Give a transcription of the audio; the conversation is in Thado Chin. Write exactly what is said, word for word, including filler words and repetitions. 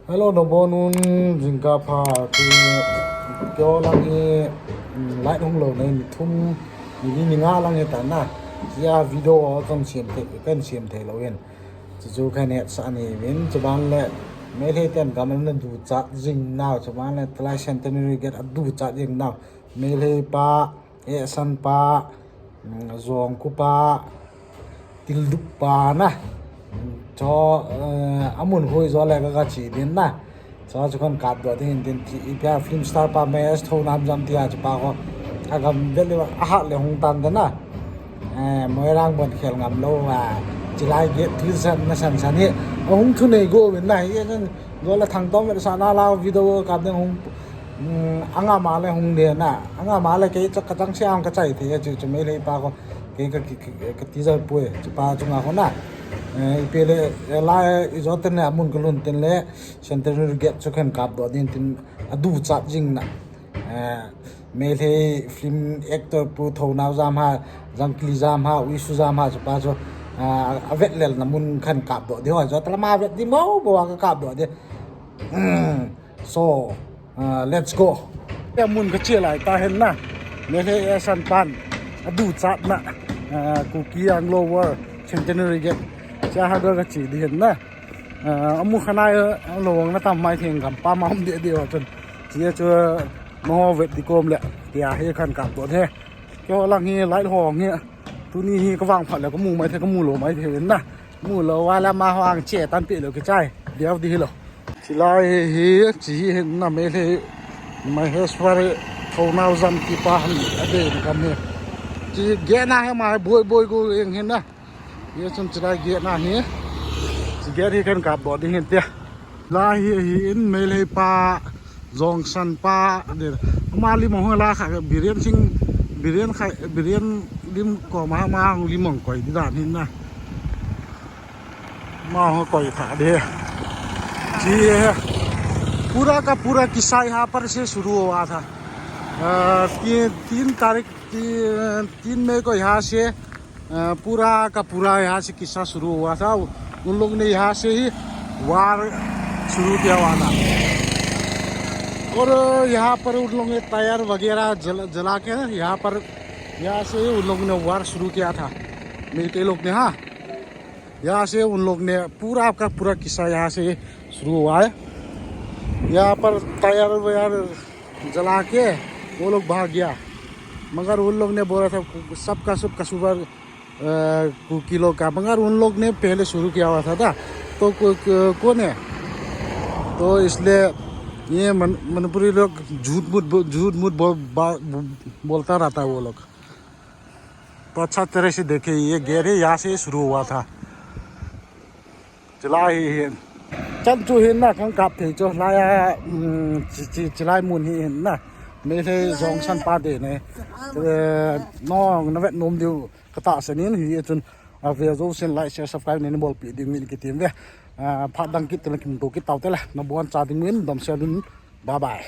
Hello, nabonun, jingkah pha. Keiho lang hi, mm, light hung lou nei, ni thum, ni li ni nga lang hi tan na. Hiche a video ho kahin sem thei, kahin sem thei lou hin. Chuchu kahin hetsah ahi in, chuban le, Meitei ten gam ana duchat jing nau, chuban le, tulai Centenary Gate a duchat jing nau. Meitei pa, Ehsan pa, mm, Jongku pa, Tildup pa na. Cho, eh, amun hoi jo le ka, ka che din na. Cho chu kahin kap doh ding in tin chi, ipi a film star pa Mahesh Thonamjam tia chu pa ho. Agam vel le ahat le hung tan de na. Eh, Moirang bon khel ngam lou a. Chilai gate thil san na san san hi. Ahung thunei go uvin na. Hi jan jo le thangtom vel sa na la video kap ding hung. Hmm, anga ma le hung de na. Anga ma le kei cha ka chang siam ka chai thei chu, chu Meitei pa ho. Kei ka, ka, ka, ka ti jai poi, chu pa chunga ho na. Eh, ipi le, eh, la, eh, ijo ten le, amun ka lhun ten le, Centenary Gate chu kahin kap doh din tin, aduchat jing na. Eh, Meitei film actor Pu Thonamjam ha, Jangkili Jam ha, Uisu Jam ha, chu pa chu, ah, avet lel na mun kahin kap doh di ho, jo tala ma vet di mo, bo ka kap doh di. Hmm. So, ah, let's go. Amun ka che lai ta hin na. Meitei Ehsan pan. Aduchat na. Ah, Kuki Anglo War Centenary Gate. Cha ha ka che di hin na. Ah, amu khana ya lo na tam mai theng gam pa ma um de de wa chun. Chi chu mo vet di kom le. Tia hi kahin kap doh de. Keiho lang hi light ho hi. Tuni hi ka vangphat le ka mu mai thei, ka mu lou mai thei na. Mu lou va la ma ho ang che tan pe lou kichai. Diau di hi lou. Chilai hi, chi hi hin na Meitei Maheshwari Thonamjam ti pa han adei na kam hi. Chi gate na hi ma boi boi go eng hin na. Ye chun chilai gate na hi. Chi gate hi kahin kap doh ding hin tia. La hi, hi in Meitei pa, Jongsan pa, de. Ama lim ho la kha, Biren Singh, Biren kha, Biren lim ko ma, ma lim koi di dan hin na. Ma ho koi tha de. जी है। पूरा का पूरा किस्सा यहाँ पर से शुरू हुआ था। अ, ती-, तीन तारीख, ती-, तीन मई को यहाँ से अ, पूरा का पूरा यहाँ से किस्सा शुरू हुआ था। उन लोग ने यहाँ से ही वार शुरू किया हुआ था। और यहाँ पर उन लोग ने टायर वगैरह जल-, जला के यहाँ पर, यहाँ से ही उन लोगों ने वार शुरू किया था, मेइतेई लोग ने। हाँ, यहाँ से उन लोग ने पूरा का पूरा किस्सा यहाँ से शुरू हुआ है। यहाँ पर टायर वायर जला के वो लोग भाग गया, मगर उन लोग ने बोला था सबका सब कसूरवार अ, कुकी लोग का, मगर उन लोग ने पहले शुरू किया हुआ था ना, तो को-, को-, कौन है? तो इसलिए ये मन-, मणिपुरी लोग झूठ मूठ बो-, झूठ मूठ बो-, बा-, बो-, बोलता रहता है वो लोग। तो अच्छा तरह से देखिए, ये गैर है, यहाँ से शुरू हुआ था। Chilai hi hin. Chan chu hin na, kahin kap thei chu. Lai a, um, chi, chi, chilai mun hi hin na. Meitei Jongsan pa te ne. Eh, nang na vet nom diu ka tahsan in hi chun. A ve jousen like, share, subscribe nei bolpeh ding in kitem ve. Ah, phat dang kit teng le kimuto kit tau te le. Na boncha ding in domsel un. Bye bye.